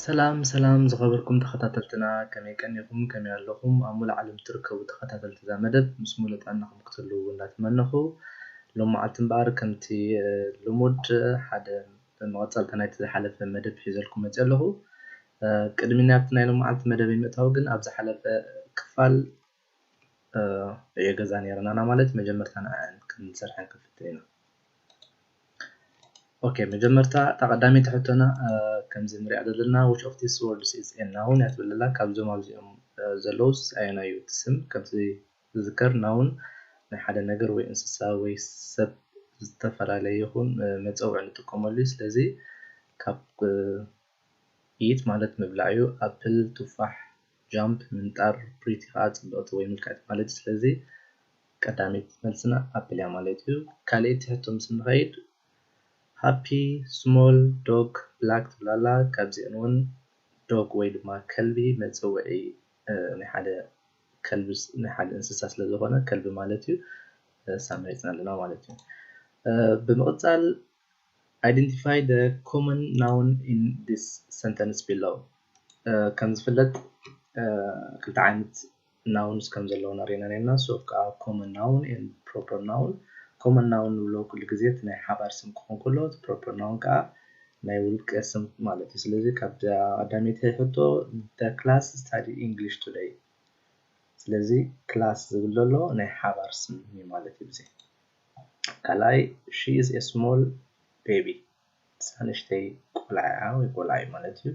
ሰላም ሰላም ዝኸበርኩም ተኸታተልትና፣ ከመይ ቀኒኹም? ከመይ ኣለኹም? ኣብ ሙሉእ ዓለም ትርከቡ ተኸታተልቲ እዛ መደብ ምስ ሙሉእ ጥዕናኹም ክትህልዉ እንዳተመነኹ፣ ሎም መዓልቲ እምበኣር ከምቲ ልሙድ ሓደ መቐጸልታ ናይቲ ዝሓለፈ መደብ ሒዘልኩም መፅእ ኣለኹ። ቅድሚ ናብቲ ናይ ሎም መዓልቲ መደብ ይምእታው ግን ኣብ ዝሓለፈ ክፋል ዕዮ ገዛ ነይረናና ማለት መጀመርታ ንዓን ክንሰርሐን ክንፍትን ኢና። ኦኬ፣ መጀመርታ እታ ቀዳመይቲ ሕቶና ከምዚ ንሪኣ ዘለና፣ which of these words is a noun እያ ትብል ዘላ። ካብዞም ኣብዚኦም ዘለውስ ኣየናዩ እቲ ስም? ከምቲ ዝዝከር noun ናይ ሓደ ነገር ወይ እንስሳ ወይ ሰብ ዝተፈላለየ ይኹን መፀውዒ ንጥቀመሉ እዩ። ስለዚ ካብ eat ማለት ምብላዕ እዩ። ኣፕል፣ ቱፋሕ፣ jump ምንጣር፣ pretty ከዓ ፅብቕቲ ወይ ምልክዕቲ ማለት እዩ። ስለዚ ቀዳመይቲ መልስና ኣፕል እያ ማለት እዩ። ካልኣይቲ ሕቶ ምስ ንኸይድ happy small dog black ትብል ኣላ። ካብዚአን እውን dog ወይ ድማ ከልቢ መፀውዒ ናይ ሓደ ከልቢ ናይ ሓደ እንስሳ ስለ ዝኾነ ከልቢ ማለት እዩ። እሳ መሪፅና ኣለና ማለት እዩ። ብምቕፃል identify the common noun in this sentence below። ከም ዝፍለጥ ክልተ ዓይነት nouns ከም ዘለውና ርኢና ነርና። So ከዓ common noun and proper noun። Common noun ንብሎ ኩሉ ግዜ እቲ ናይ ሓባር ስም ክኾን ከሎ፣ እቲ proper noun ከዓ ናይ ውልቀ ስም ማለት እዩ። ስለዚ ካብ ቀዳመይቲ ሕቶ the class study English today። ስለዚ class ዝብል ዘሎ ናይ ሓባር ስም እዩ ማለት እዩ። እዚ ካልኣይ she is a small baby፣ ንሳ ንእሽተይ ቆልዓ ወይ ቆልዓ እዩ ማለት እዩ።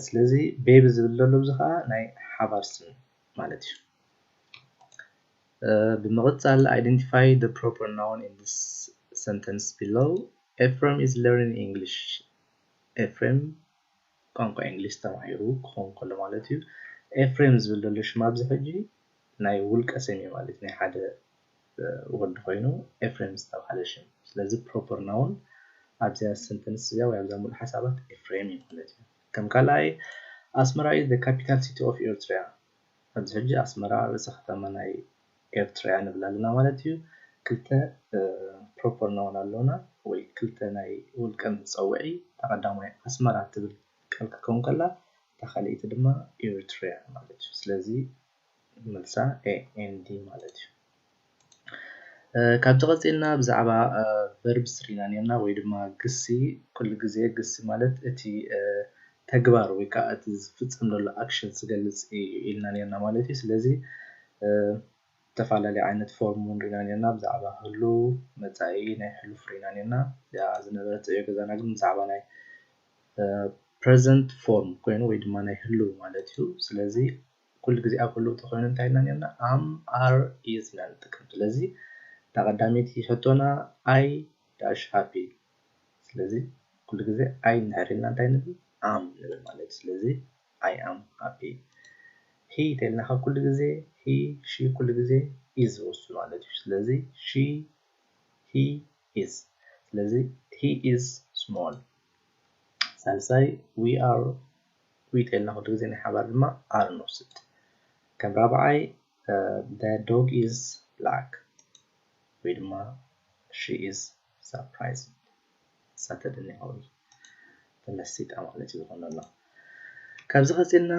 ስለዚ baby ዝብል ዘሎ እዚ ከዓ ናይ ሓባር ስም ማለት እዩ። ብምቕፃል identify the proper noun in this sentence below. Ephraim is learning English። ኤፍሬም ቋንቋ እንግሊሽ ተማሂሩ ክኸውን ከሎ ማለት እዩ። ኤፍሬም ዝብል ዘሎ ሽም ኣብዚ ሕጂ ናይ ውልቀ ስም እዩ ማለት ናይ ሓደ ወዲ ኮይኑ ኤፍሬም ዝተባህለ ሽም። ስለዚ proper noun ኣብዚኣ sentence እዚኣ ወይ ኣብዛ ሙሉእ ሓሳባት ኤፍሬም እዩ ማለት እዩ። ከም ካልኣይ ኣስመራ is the capital city of ኤርትራ። ኣብዚ ሕጂ ኣስመራ ርእሰ ከተማ ናይ ኤርትራ እያ ንብል ኣለና ማለት እዩ። ክልተ proper noun ኣለውና ወይ ክልተ ናይ ውልቀ መፀውዒ። እታ ቀዳማይ ኣስመራ ትብል ቃል ክትከውን ከላ እታ ካልኣይቲ ድማ ኤርትራ ማለት እዩ። ስለዚ መልሳ A and D ማለት እዩ። ካብዚ ቀፂልና ብዛዕባ verbs ርኢና ነርና ወይ ድማ ግሲ። ኩሉ ግዜ ግሲ ማለት እቲ ተግባር ወይ ከዓ እቲ ዝፍፀም ዘሎ action ዝገልፅ እዩ ኢልና ነርና ማለት እዩ። ስለዚ ዝተፈላለዩ ዓይነት form እውን ርኢና ነርና። ብዛዕባ ህሉው፣ መፃኢ፣ ናይ ሕሉፍ ርኢና ነርና። እዚኣ ዝነበረት ዕዮ ገዛና ግን ብዛዕባ ናይ present form ኮይኑ ወይ ድማ ናይ ህሉው ማለት እዩ። ስለዚ ኩሉ ግዜ ኣብ ህሉው ተኮይኑ እንታይ ኢልና ነርና? Am፣ are፣ is ኢና ንጥቀም። ስለዚ እታ ቀዳመይቲ ሕቶና I dash happy። ስለዚ ኩሉ ግዜ I እንድሕር ኢልና እንታይ ንብል? Am ንብል ማለት እዩ። ስለዚ I am happy። He እንተኢልና ካብ ኩሉ ግዜ he፣ she ኩሉ ግዜ is ዝወስድ ማለት እዩ። ስለዚ she፣ he is። ስለዚ he is small። ሳልሳይ we are፣ we እንተኢልና ኩሉ ግዜ ናይ ሓባር ድማ are ንወስድ። ከም ራብዓይ the dog is black ወይ ድማ she is surprised፣ እሳ ተደኒቓ ወይ ተመሲጣ ማለት እዩ ዝኾን ዘሎ። ካብዚ ቀፂልና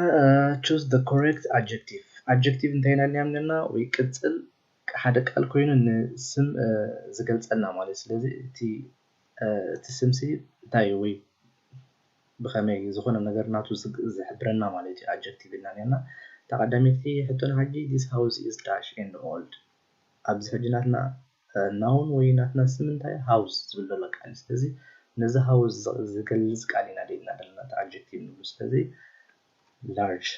choose the correct adjective። Adjective እንታይ ኢና ነርና ወይ ቅፅል ሓደ ቃል ኮይኑ ንስም ዝገልፀልና ማለት እዩ። ስለዚ እቲ እቲ ስምሲ እንታይ ወይ ብኸመይ ዝኾነ ነገር ናቱ ዝሕብረና ማለት እዩ adjective ኢልና ነርና። እታ ቀዳመይቲ ሕቶና ሕጂ this house is dash and old። ኣብዚ ሕጂ ናትና noun ወይ ናትና ስም እንታይ house ዝብል ዘሎ ቃል እዩ። ስለዚ ነዚ house ዝገልፅ ቃል ኢና ደልና ዘለና adjective ንብሉ። ስለዚ large፣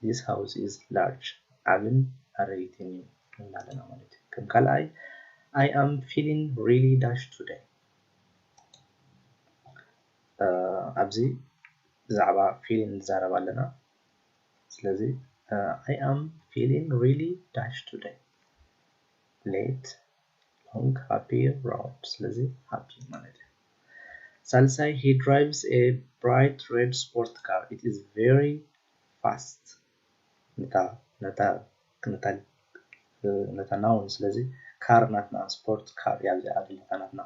this house is large፣ ዓብን ኣረጊትን እዩ ንብል ኣለና ማለት እዩ። ከም ካልኣይ I am feeling really dash today። ኣብዚ ብዛዕባ feeling ንዛረብ ኣለና። ስለዚ I am feeling really dash today። Late፣ long፣ happy፣ round። ስለዚ happy ማለት እዩ። ሳልሳይ he drives a bright red sport car, it is very fast። ነታ ነታ ነታ ነታ noun። ስለዚ car ናትና sport car እያ እዚኣ ናትና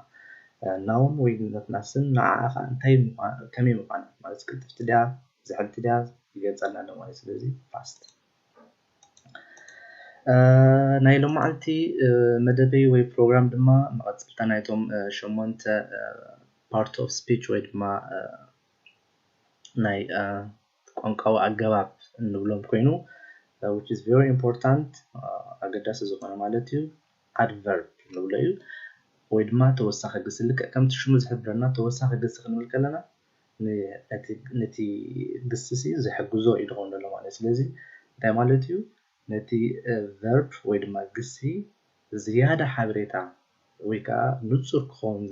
noun ወይ ናትና ስም ንዓኣ ከዓ እንታይ ምኳ- ከመይ ምኳና ማለት ቅልጥፍቲ ድያ ዝሕልቲ ድያ ይገልፀልና ኣሎ ማለት እዩ። ስለዚ fast። ናይ ሎማዓንቲ መደበይ ወይ ፕሮግራም ድማ መቐፅልታ ናይቶም ሸሞንተ part of speech ወይ ድማ ናይ ቋንቋዊ ኣገባብ እንብሎም ኮይኑ which is very important ኣገዳሲ ዝኾነ ማለት እዩ። adverb ንብሎ እዩ ወይ ድማ ተወሳኺ ግሲ ልክዕ ከምቲ ሽሙ ዝሕብረና ተወሳኺ ግሲ ክንብል ከለና ነቲ ግሲ ሲ ዝሕግዞ እዩ ዝኾን ዘሎ ማለት ስለዚ እንታይ ማለት እዩ ነቲ verb ወይ ድማ ግሲ ዝያዳ ሓበሬታ ወይ ከዓ ንፁር ክኸውን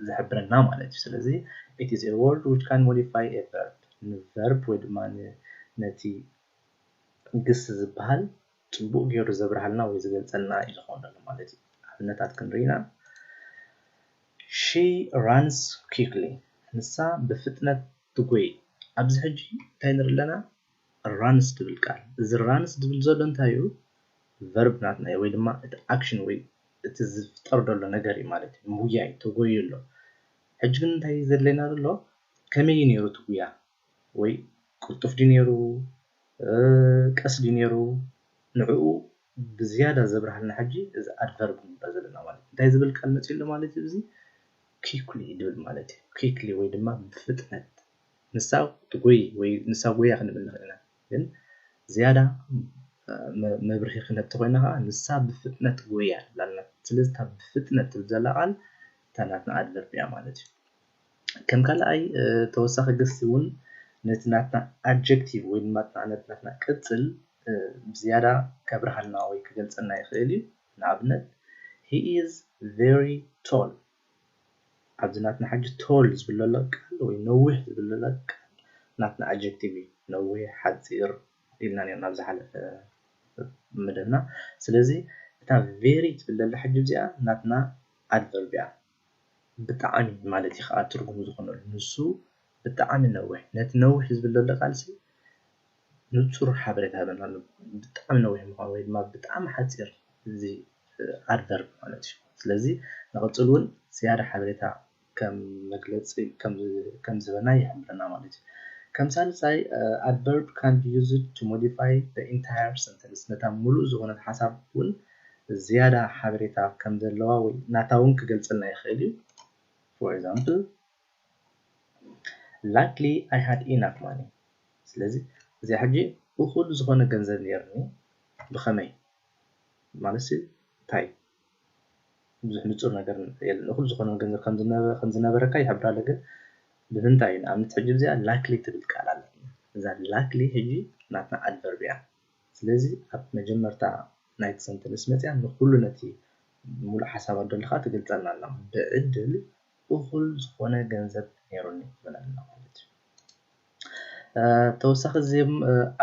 ዝሕብረና ማለት እዩ ስለዚ it is a word which can modify a verb ንverb ወይ ድማ ነቲ ግሲ ዝበሃል ፅቡቕ ገይሩ ዘብርሃልና ወይ ዝገልፀልና እዩ ዝኾን ዘሎ ማለት እዩ ኣብነታት ክንርኢና she runs quickly ንሳ ብፍጥነት ትጎይ ኣብዚ ሕጂ እንታይ ንርኢ ኣለና runs ትብል ቃል እዚ runs ዝብል ዘሎ እንታይ እዩ verb ናትና እዩ ወይ ድማ እቲ action ወይ እቲ ዝፍጠር ዘሎ ነገር እዩ ማለት እዩ ምጉያይ ተጎዩ ኣሎ ሕጂ ግን እንታይ ዘድለየና ዘሎ ከመይ እዩ ነይሩ እቲ ጉያ ወይ ቅልጡፍ ድዩ ነይሩ ቀስ ድዩ ነይሩ ንዕኡ ብዝያዳ ዘብርሃልና ሕጂ እዚ adverb ንብሎ ዘለና ማለት እንታይ ዝብል ቃል መፅኡ ኣሎ ማለት እዩ እዚ quickly ድብል ማለት እዩ quickly ወይ ድማ ብፍጥነት ንሳ ትጎይ ወይ ንሳ ጎያ ክንብል ንኽእል ኢና ግን ዝያዳ መብርሂ ክንህብ ተኮይና ከዓ ንሳ ብፍጥነት ጎያ ትብላልና ስለዚ እታ ብፍጥነት ትብል ዘላ ቃል እታ ናትና adverb እያ ማለት እዩ ከም ካልኣይ ተወሳኺ ግሲ እውን ነቲ ናትና adjective ወይ ድማ ነቲ ናትና ቅፅል ብዝያዳ ከብርሃልና ወይ ክገልፀልና ይኽእል እዩ ንኣብነት he is very tall ኣብዚ ናትና ሕጂ tall ዝብል ዘሎ ቃል ወይ ነዊሕ ዝብል ዘሎ ቃል ናትና adjective እዩ ነዊሕ ሓፂር ኢልና ነርና ኣብ ዝሓለፈ መደብና ስለዚ እታ very ትብል ዘላ ሕጂ እዚኣ ናትና adverb እያ ብጣዕሚ ማለት እዩ ከዓ ትርጉም ዝኾነሉ ንሱ ብጣዕሚ ነዊሕ ነቲ ነዊሕ ዝብል ዘሎ ቃልሲ ንፁር ሓበሬታ ይህበና ኣሎ ብጣዕሚ ነዊሕ ምኳኑ ወይ ድማ ብጣዕሚ ሓፂር እዚ adverb ማለት እዩ ስለዚ ንቐፅል እውን ዝያዳ ሓበሬታ ከም መግለፂ ከም ዝህበና ይሕብረና ማለት እዩ ከም ሳልሳይ adverb can be used to modify the entire sentence ነታ ሙሉእ ዝኾነት ሓሳብ እውን ዝያዳ ሓበሬታ ከም ዘለዋ ወይ ናታ እውን ክገልፀልና ይኽእል እዩ for example luckily I had enough money ስለዚ እዚኣ ሕጂ እኹል ዝኾነ ገንዘብ ነይርኒ ብኸመይ ማለት እንታይ ብዙሕ ንፁር ነገር የለን እኹል ዝኾነ ገንዘብ ከም ዝነበረካ ይሕብር ኣሎ ግን ብምንታይ እዩ ንኣብነት ሕጂ እዚኣ luckily ትብል ቃል ኣላ እዛ luckily ሕጂ ናትና adverb እያ ስለዚ ኣብ መጀመርታ ናይቲ sentence መፅያ ንኩሉ ነቲ ሙሉእ ሓሳብ ኣደልኻ ትገልፀልና ኣላ ብዕድል እኹል ዝኾነ ገንዘብ ነይሩኒ ትብለና ማለት እዩ ተወሳኺ እዚም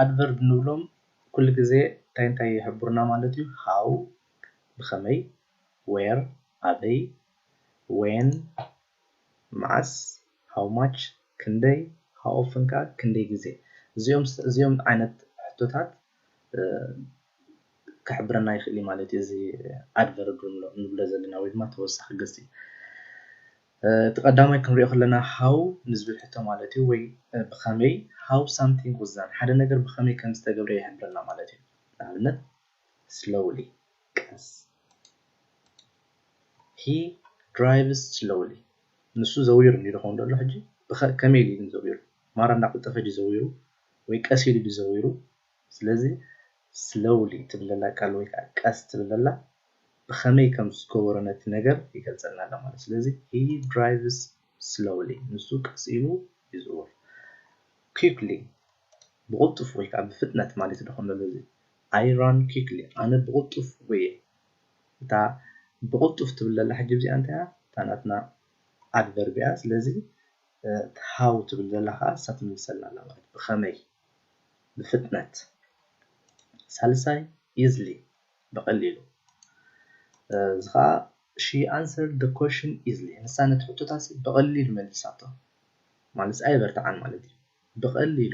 adverb ንብሎም ኩሉ ግዜ እንታይ እንታይ ይሕብሩና ማለት እዩ how ብኸመይ where ኣበይ when መዓስ how much ክንደይ how often ከዓ ክንደይ ግዜ እዚኦም እዚኦም ዓይነት ሕቶታት ክሕብረና ይኽእል እዩ ማለት እዩ እዚ adverb ንብሎ ዘለና ወይ ድማ ተወሳኺ ግሲ እቲ ቀዳማይ ክንሪኦ ከለና how ንዝብል ሕቶ ማለት እዩ ወይ ብኸመይ how something was done ሓደ ነገር ብኸመይ ከም ዝተገብረ ይሕብረና ማለት እዩ ንኣብነት slowly ቀስ he drives slowly ንሱ ዘዊሩ እንዲ ዶኾን ዘሎ ሕጂ ከመይ ኢሉ እዩ ዘዊሩ ማራ እንዳቀልጠፈ ድዩ ዘዊሩ ወይ ቀስ ኢሉ ድዩ ዘዊሩ ስለዚ slowly ትብለላ ቃል ወይ ከዓ ቀስ ትብለላ ብኸመይ ከም ዝገበሮ ነቲ ነገር ይገልፀልና ኣሎ ማለት ስለዚ he drives slowly ንሱ ቀስ ኢሉ ይዝውር quickly ብቕልጡፍ ወይ ከዓ ብፍጥነት ማለት ዶ ከም ዘሎ እዚ I run quickly ኣነ ብቕልጡፍ ጎየ እታ ብቕልጡፍ ትብል ዘላ ሕጂ እዚኣ እንታይ እያ እታ ናትና adverb እያ ስለዚ how ትብል ዘላ ከዓ እሳ ትምልሰልና ኣላ ማለት ብኸመይ ብፍጥነት ሳልሳይ easily ብቐሊሉ እዚ ከዓ she answered the question easily ንሳ ነቲ ሕቶታት ብቐሊሉ መሊሳቶ ማለት ኣይበርትዓን ማለት እዩ ብቐሊሉ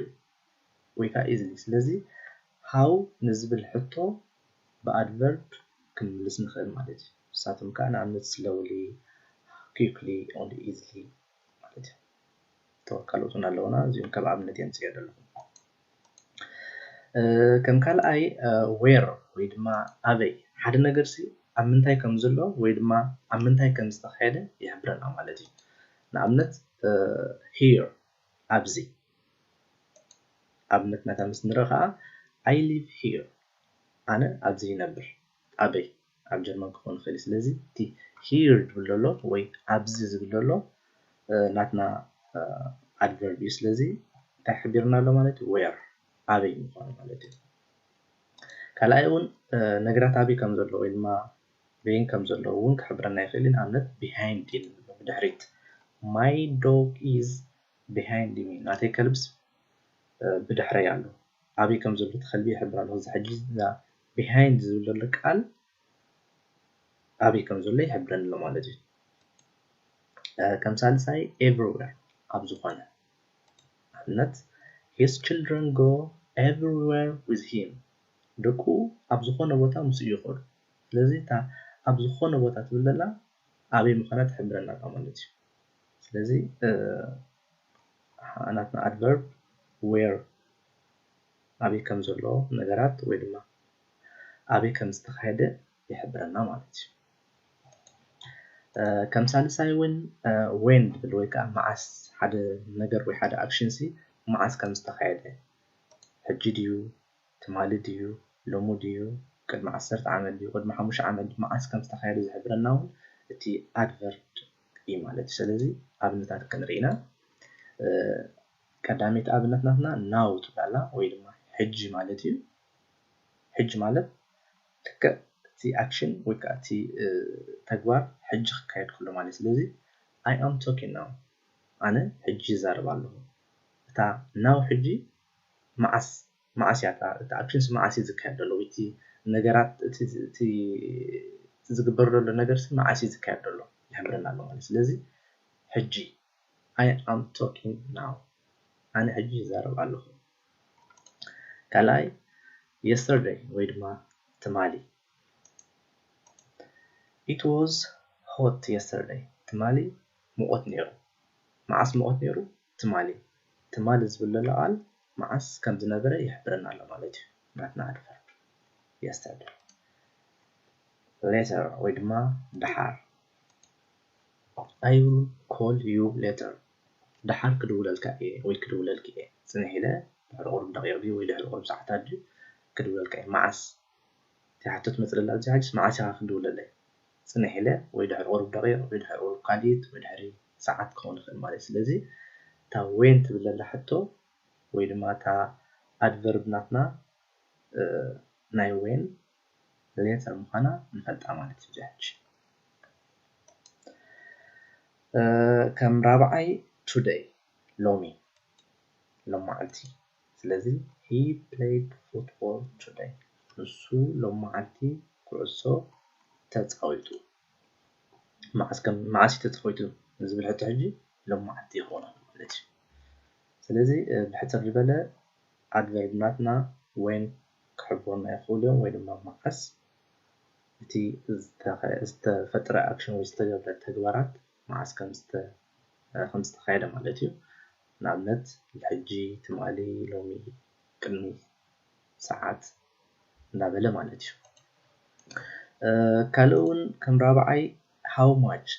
ወይ ከዓ easily ስለዚ how ንዝብል ሕቶ ብ adverb ክንምልስ ንኽእል ማለት እዩ ንሳቶም ከዓ ንኣብነት slowly quickly and easily ማለት እዩ። ተወካልኦት እውን ኣለውና። እዚኦም ከም ኣብነት የምፅኦ ዘለኹ። ከም ካልኣይ where ወይ ድማ ኣበይ ሓደ ነገር ሲ ኣብ ምንታይ ከም ዘሎ ወይ ድማ ኣብ ምንታይ ከም ዝተኻየደ ይሕብረና ማለት እዩ። ንኣብነት here ኣብዚ ኣብነት ናታ ምስ ንርኢ ከዓ I live here ኣነ ኣብዚ ይነብር። ኣበይ ኣብ ጀርመን ክኾን ይኽእል እዩ። ስለዚ እቲ here ዝብል ዘሎ ወይ ኣብዚ ዝብል ዘሎ ናትና adverb እዩ። ስለዚ እንታይ ሓቢርና ኣሎ ማለት እዩ? Where ኣበይ ምዃኑ ማለት እዩ። ካልኣይ እውን ነገራት ኣበይ ከም ዘሎ ወይ ድማ በይን ከም ዘሎ እውን ክሕብረና ይኽእል እዩ። ንኣብነት behind ኢልና ብድሕሪት my dog is behind me ናተይ ከልብስ ብድሕረይ ኣሎ። ኣበይ ከም ዘሎ እቲ ከልቢ ይሕብር ኣሎ። እዚ ሕጂ እዛ behind ዝብል ዘሎ ቃል ኣበይ ከም ዘሎ ይሕብረኒ ኣሎ ማለት እዩ። ከም ሳልሳይ everywhere ኣብ ዝኾነ ኣብነት his children go everywhere with him ደቁ ኣብ ዝኾነ ቦታ ምስኡ ይኸዱ። ስለዚ እታ ኣብ ዝኾነ ቦታ ትብል ዘላ ኣበይ ምዃና ትሕብረና ኣላ ማለት እዩ። ስለዚ ናትና adverb where ኣበይ ከም ዘሎ ነገራት ወይ ድማ ኣበይ ከም ዝተኻየደ ይሕብረና ማለት እዩ። ከም ሳልሳይ እውን when ዝብል ወይ ከዓ መዓስ ሓደ ነገር ወይ ሓደ action ሲ መዓስ ከም ዝተኻየደ ሕጂ ድዩ ትማሊ ድዩ ሎሚ ድዩ ቅድሚ ዓሰርተ ዓመት ድዩ ቅድሚ ሓሙሽተ ዓመት ድዩ መዓስ ከም ዝተኻየደ ዝሕብረና እውን እቲ adverb እዩ ማለት እዩ። ስለዚ ኣብነታት ክንርኢ ኢና። ቀዳመይቲ ኣብነት ናትና now ትብል ኣላ ወይ ድማ ሕጂ ማለት እዩ። ሕጂ ማለት ልክዕ እቲ action ወይ ከዓ እቲ ተግባር ሕጂ ክካየድ ከሎ ማለት እዩ። ስለዚ I am talking now ኣነ ሕጂ ይዛረብ ኣለኹ። እታ now ሕጂ መዓስ መዓስ እያ እቲ action ሲ መዓስ እዩ ዝካየድ ዘሎ ወይ እቲ ነገራት እቲ ዝግበር ዘሎ ነገር ሲ መዓስ እዩ ዝካየድ ዘሎ ይሕብረና ኣሎ ማለት። ስለዚ ሕጂ I am talking now ኣነ ሕጂ ይዛረብ ኣለኹ። ካልኣይ yesterday ወይ ድማ ትማሊ It was hot yesterday ትማሊ ሙቐት ነይሩ። መዓስ ሙቐት ነይሩ? ትማሊ። ትማሊ ዝብል ዘሎ ቃል መዓስ ከም ዝነበረ ይሕብረና ኣሎ ማለት እዩ። ናትና adverb yesterday። Later ወይ ድማ ደሓር I will call you later ደሓር ክድውለልካ እየ ወይ ክድውለልኪ እየ። ፅንሕ ኢለ ድሕሪ ቁሩብ ደቂቕ ድዩ ወይ ድሕሪ ቁሩብ ሰዓታት ድዩ ክድውለልካ እየ። መዓስ እቲኣ ሕቶ ትመፅእ ዘላ ኣብዚ ሕጅስ መዓስ ኢኻ ክትድውለለይ? ፅንሕ ኢለ ወይ ድሕሪ ቁሩብ ደቂቕ ወይ ድሕሪ ቁሩብ ካልኢት ወይ ድሕሪ ሰዓት ክኸውን ይኽእል ማለት እዩ። ስለዚ እታ when ትብል ዘላ ሕቶ ወይ ድማ እታ adverb ናትና ናይ when later ምዃና ንፈልጣ ማለት እዩ። ሕጂ ከም ራብዓይ today ሎሚ ሎማዓልቲ ስለዚ he played football today ንሱ ሎማዓልቲ ኩዕሶ ተፃዊቱ። መዓስ ከም መዓስ እዩ ተፃዊቱ ዝብል ሕቶ ሕጂ ሎማዓልቲ ይኸውን ኣሎ ማለት እዩ። ስለዚ ብሕፅር ዝበለ adverb ናትና when ክሕብሩና ይኽእሉ እዮም ወይ ድማ መዓስ እቲ ዝተፈጥረ action ወይ ዝተገብረ ተግባራት መዓስ ከም ዝተኻየደ ማለት እዩ። ንኣብነት ሕጂ፣ ትማሊ፣ ሎሚ፣ ቅድሚ ሰዓት እንዳበለ ማለት እዩ። ካልእ እውን ከም ራብዓይ how much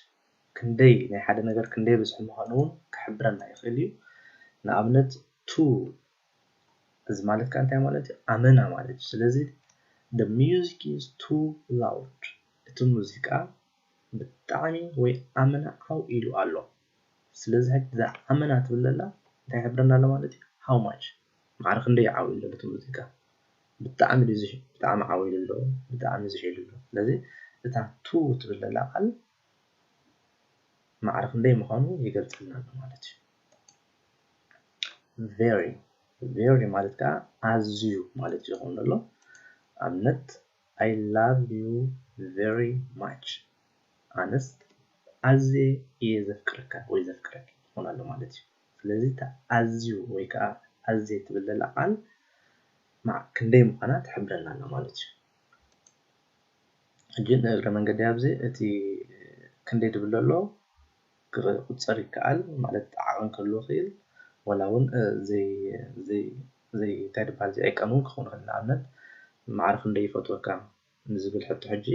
ክንደይ ናይ ሓደ ነገር ክንደይ ብዝሒ ምዃኑ እውን ክሕብረና ይኽእል እዩ። ንኣብነት to እዚ ማለት ከዓ እንታይ ማለት እዩ? ኣመና ማለት እዩ። ስለዚ the music is too loud እቲ ሙዚቃ ብጣዕሚ ወይ ኣመና ዓው ኢሉ ኣሎ። ስለዚ ሕጂ እዛ ኣመና ትብል ዘላ እንታይ ይሕብረና ኣሎ ማለት እዩ? How much ማዕረ ክንደይ ዓው ኢሉ ኣሎ እቲ ሙዚቃ? ብጣዕሚ ድዩ ዝሕ- ብጣዕሚ ዓው ኢሉ ኣሎ፣ ብጣዕሚ ዝሕ ኢሉ ኣሎ። ስለዚ እታ to ትብል ዘላ ቃል ማዕረ ክንደይ ምዃኑ ይገልፀልና ኣሎ ማለት እዩ። Very very ማለት ከዓ ኣዝዩ ማለት እዩ ዝኸውን ዘሎ። ኣብነት I love you very much ኣነስ ኣዝየ እየ ዘፍቅረካ ወይ ዘፍቅረኪ ይኾን ኣሎ ማለት እዩ። ስለዚ እቲ ኣዝዩ ወይ ከዓ ኣዝየ ትብል ዘላ ቃል ክንደይ ምዃና ትሕብረና ኣላ ማለት እዩ። ሕጂ ንእግረ መንገዲ ኣብዚ እቲ ክንደይ ዝብል ዘሎ ክቁጸር ይከኣል ማለት ዓቐን ክህልዎ ይኽእል፣ ወላ እውን፣ እ፣ ዘይ-፣ ዘይ-፣ ዘይ-፣ እንታይ ዝበሃል ዘይዕቀን እውን ክኸውን ይኽእል። ንኣብነት ማዕረ ክንደይ ይፈትወካ ንዝብል ሕቶ ሕጂ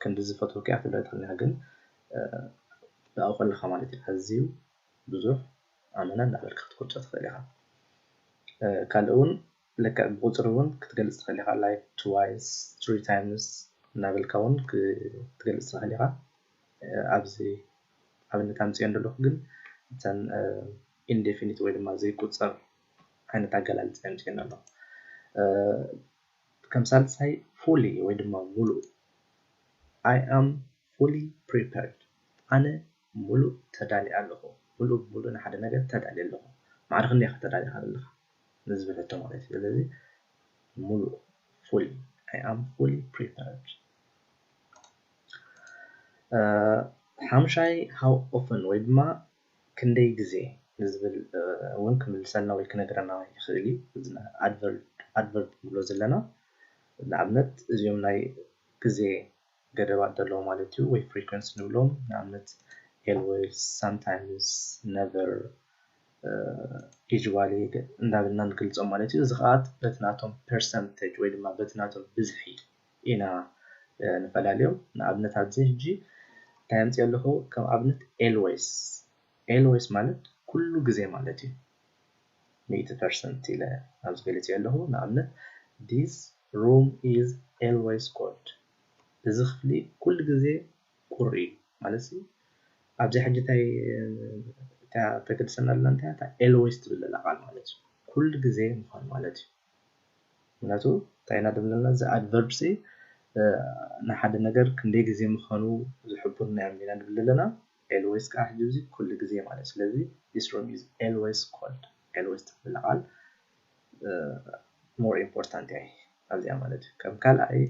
ክንዲ ዝፈትወካ እያ ክትብሎ ትኽእል ኢኻ፣ ግን፣ እ፣ ብኣኡ ከለኻ ማለት እዩ ኣዝዩ ብዙሕ ኣመና እናበልካ ክትገልጾ ትኽእል ኢኻ። እ፣ ካልእ እውን ልክዕ ብቁጽሪ እውን ክትገልጽ ትኽእል ኢኻ። Like twice, three times እናበልካ እውን ክትገልጽ ትኽእል ኢኻ። እ፣ ኣብዚ ኣብነት ኣምጽኦ እንደለኹ ግን እተን፣ እ፣ ኢንዴፊኒት ወይ ድማ ዘይቁጸር ዓይነት ኣገላልጻ ኣምጽኦ ኣለኹ። እ፣ ከም ሳልሳይ fully ወይ ድማ ሙሉእ። I am fully prepared። ኣነ ሙሉእ ተዳልየ ኣለኹ። ሙሉእ ብሙሉእ ንሓደ ነገር ተዳልየ ኣለኹ። ማዕረ ክንደይ ኢኻ ተዳሊኻ ዘለኻ ንዝብል ሕቶ ማለት እዩ። ስለዚ ሙሉእ፣ fully፣ I am fully prepared። እ፣ ሓምሻይ how often ወይ ድማ ክንደይ ግዜ ንዝብል፣ እ፣ እውን ክምልሰልና ወይ ክነግረና ይኽእል እዩ። እዚ adverb፣ adverb ንብሎ ዘለና ንኣብነት እዚኦም ናይ ግዜ ገደባት ዘለዎ ማለት እዩ፣ ወይ frequency ንብሎም። ንኣብነት always፣ sometimes፣ never፣ እ፣ usually እንዳበልና ንገልጾም ማለት እዩ። እዚ ኸኣ በቲ ናቶም percentage ወይ ድማ በቲ ናቶም ብዝሒ ኢና፣ እ፣ ንፈላልዮም። ንኣብነት ኣብዚ ሕጂ እንታይ ኣምጽእ ኣለኹ? ከም ኣብነት always፣ always ማለት ኩሉ ግዜ ማለት እዩ። ሚእቲ ፐርሰንት ኢለ ኣብዚ ገሊጸ ኣለኹ። ንኣብነት this room is always cold። እዚ ክፍሊ ኩሉ ግዜ ቁሪ እዩ ማለት እዩ። ኣብዚ ሕጂ እንታይ፣ እታ ተገድሰና ኣለና እንታይ እታ always ትብል ዘላ ቃል ማለት እዩ። ኩሉ ግዜ ምዃኑ ማለት እዩ። ምክንያቱ እንታይ ኢና ድብል ዘለና? እዚ adverb ሲ፣ እ፣ ንሓደ ነገር ክንደይ ግዜ ምዃኑ ዝሕብሩና እዮም ኢና ድብል ዘለና። Always ከዓ ሕጂ እዚ ኩሉ ግዜ ማለት እዩ። ስለዚ this room is always cold። Always ትብል ቃል፣ እ፣ more important እያ ኣብዚኣ ማለት እዩ። ከም ካልኣይ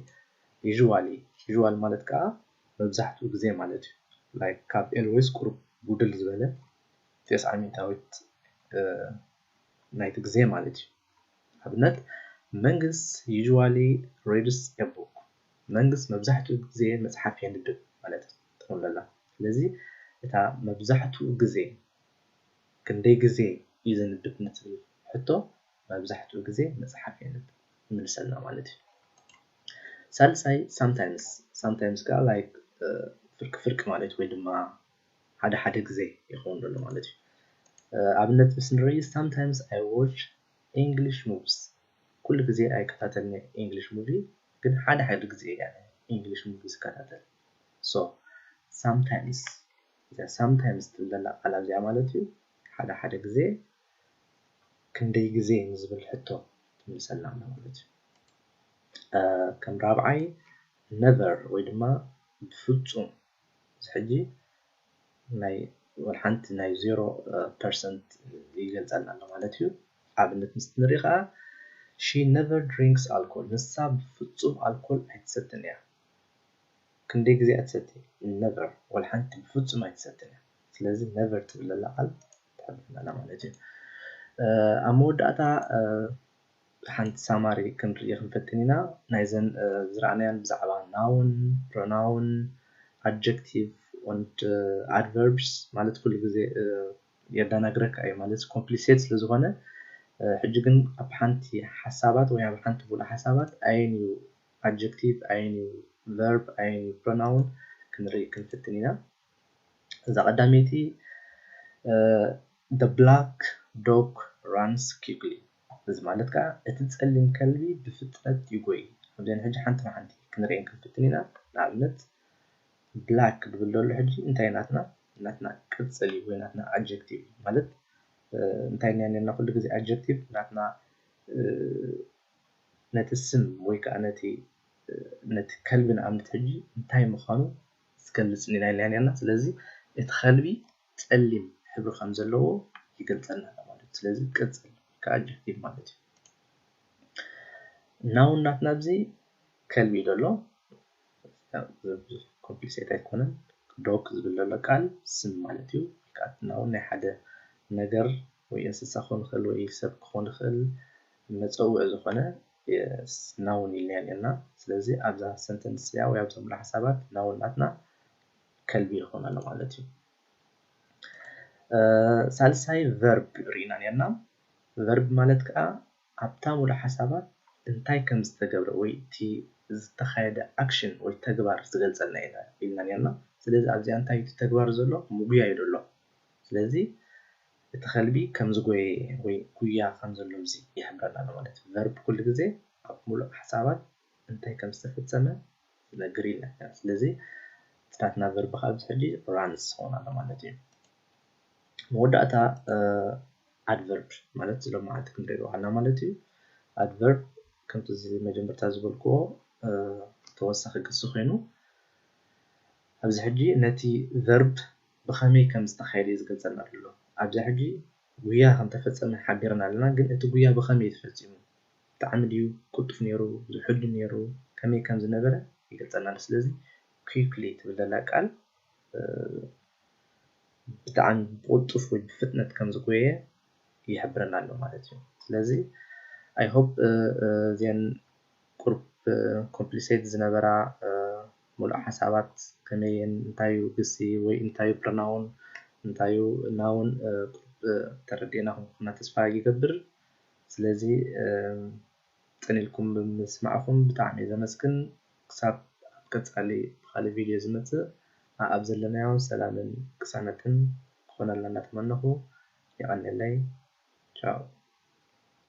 usually፣ usual ማለት ከዓ መብዛሕትኡ ግዜ ማለት እዩ። Like ካብ always ቁሩብ ጉድል ዝበለ ተስዓ ሚእታዊት፣ እ፣ ናይቲ ግዜ ማለት እዩ። ኣብነት መንግስ usually reads a book። መንግስ መብዛሕትኡ ግዜ መጽሓፍ የንብብ ማለት ትኸውን ዘላ። ስለዚ እታ መብዛሕትኡ ግዜ ክንደይ ግዜ እዩ ዘንብብ ንትብል ሕቶ መብዛሕትኡ ግዜ መጽሓፍ የንብብ ይምልሰልና ማለት እዩ። ሳልሳይ sometimes፣ sometimes ከዓ like፣ እ፣ ፍርቂ ፍርቂ ማለት ወይ ድማ ሓደ ሓደ ግዜ ይኸውን ዘሎ ማለት እዩ። እ፣ ኣብነት ምስ ንርኢ sometimes I watch English movies። ኩሉ ግዜ ኣይከታተልን English movie፣ ግን ሓደ ሓደ ግዜ እየ English movie ዝከታተል። So sometimes፣ እዛ sometimes ትብል ዘላ ቃል ኣብዚኣ ማለት እዩ ሓደ ሓደ ግዜ ክንደይ ግዜ ንዝብል ሕቶ ትምልሰልና ኣላ ማለት እዩ። እ፣ ከም ራብዓይ never ወይ ድማ ብፍጹም፣ እዚ ሕጂ ናይ ወላ ሓንቲ ናይ ዜሮ ፐርሰንት ይገልጸልና ኣሎ ማለት እዩ። ኣብነት ምስ ንርኢ ከዓ she never drinks alcohol፣ ንሳ ብፍጹም ኣልኮል ኣይትሰትን እያ። ክንደይ ግዜ እያ ትሰቲ? Never፣ ወላ ሓንቲ ብፍጹም ኣይትሰትን እያ። ስለዚ never ትብል ዘላ ቃል ትሕብረና ኣላ ማለት እዩ። እ፣ ኣብ መወዳእታ፣ እ፣ ሓንቲ ሳማሪ ክንርኢ ክንፈትን ኢና። ናይዘን፣ እ፣ ዝረኣናያን ብዛዕባ noun፣ pronoun፣ adjective and፣ እ፣ adverbs ማለት ኩሉ ግዜ፣ እ፣ የደናግረካ እዩ ማለት complicate ስለ ዝኾነ፣ እ፣ ሕጂ ግን ኣብ ሓንቲ ሓሳባት ወይ ኣብ ሓንቲ ሙሉእ ሓሳባት ኣየን እዩ adjective፣ ኣየን እዩ verb፣ ኣየን እዩ pronoun ክንርኢ ክንፍትን ኢና። እዛ ቀዳመይቲ፣ እ፣ the black dog runs quickly። እዚ ማለት ከዓ እቲ ጸሊም ከልቢ ብፍጥነት ይጎይ። ኣብዘን ሕጂ ሓንቲ ብሓንቲ ክንርእየን ክንፍትን ኢና። ንኣብነት black ድብል ዘሎ ሕጂ እንታይ ናትና? ናትና ቅጽል እዩ ወይ ናትና adjective ማለት፣ እ፣ እንታይ ኢና ነና ኩሉ ግዜ adjective ናትና፣ እ፣ ነቲ ስም ወይ ከዓ ነቲ፣ እ፣ ነቲ ከልቢ ንኣብነት ሕጂ እንታይ ምዃኑ ዝገልጽ ኢና ኢልና ነርና። ስለዚ እቲ ከልቢ ጸሊም ሕብሪ ከም ዘለዎ ይገልጸልና ኣሎ ማለት እዩ። ስለዚ ቅጽል ወይ ከዓ adjective ማለት እዩ። Noun ናትና ኣብዚ ከልቢ እዩ ዘሎ። ብዙሕ complicate ኣይኮነን። Dog ዝብል ዘሎ ቃል ስም ማለት እዩ። ወይ ከዓ noun ናይ ሓደ ነገር ወይ እንስሳ ክኾን ይኽእል ወይ ሰብ ክኾን ይኽእል፣ መጸውዒ ዝኾነ፣ yes፣ noun ኢልና ነርና። ስለዚ ኣብዛ sentence እዚኣ ወይ ኣብዛ ሙሉእ ሓሳባት noun ናትና ከልቢ ይኾን ኣሎ ማለት እዩ። ሳልሳይ verb ርኢና ነርና። Verb ማለት ከዓ ኣብታ ሙሉእ ሓሳባት እንታይ ከም ዝተገብረ ወይ እቲ ዝተኻየደ action ወይ ተግባር ዝገልፀልና ኢልና ነርና። ስለዚ ኣብዚኣ እንታይ እቲ ተግባር ዘሎ? ምጉያይ ዘሎ። ስለዚ እቲ ከልቢ ከም ዝጎየ ወይ ጉያ ከም ዘሎ እዚ ይሕብረና ኣሎ ማለት እዩ። Verb ኩሉ ግዜ ኣብ ሙሉእ ሓሳባት እንታይ ከም ዝተፈፀመ ዝነግር ኢልና። ስለዚ እቲ ናትና verb ከዓ ኣብዚ ሕጂ runs ክኾን ኣሎ ማለት እዩ። መወዳእታ adverb ማለት እዚ ሎመዓልቲ ክንሪኦ ኣለና ማለት እዩ። Adverb ከምቲ እዚ መጀመርታ ዝበልክዎ ተወሳኺ ግሲ ኮይኑ ኣብዚ ሕጂ ነቲ verb ብኸመይ ከም ዝተኻየደ እዩ ዝገልፀልና ዘሎ። ኣብዚ ሕጂ ጉያ ከም ተፈፀመ ሓቢርና ኣለና፣ ግን እቲ ጉያ ብኸመይ እዩ ተፈፂሙ? ብጣዕሚ ድዩ ቅልጡፍ ነይሩ? ዝሑል ድዩ ነይሩ? ከመይ ከም ዝነበረ ይገልፀልና ኣሎ። ስለዚ quickly ትብል ዘላ ቃል ብጣዕሚ ብቕልጡፍ ወይ ብፍጥነት ከም ዝጎየ ይሕብረና ኣሎ ማለት እዩ። ስለዚ I hope እዚአን ቁሩብ complicated ዝነበራ ሙሉእ ሓሳባት ከመይ እየን፣ እንታይ እዩ ግሲ ወይ እንታይ እዩ pronoun፣ እንታይ እዩ noun ቁሩብ ተረዲእና ከም ዝኾና ተስፋ ይገብር። ስለዚ ፅን ኢልኩም ብምስማዕኹም ብጣዕሚ እየ ዘመስግን። ክሳብ ኣብ ቀፃሊ ብኻልእ ቪድዮ ዝመፅእ ኣብ ዘለናዮ ሰላምን ቅሳነትን ክኾነልና እናተመነኹ የቐንየለይ። ቻው።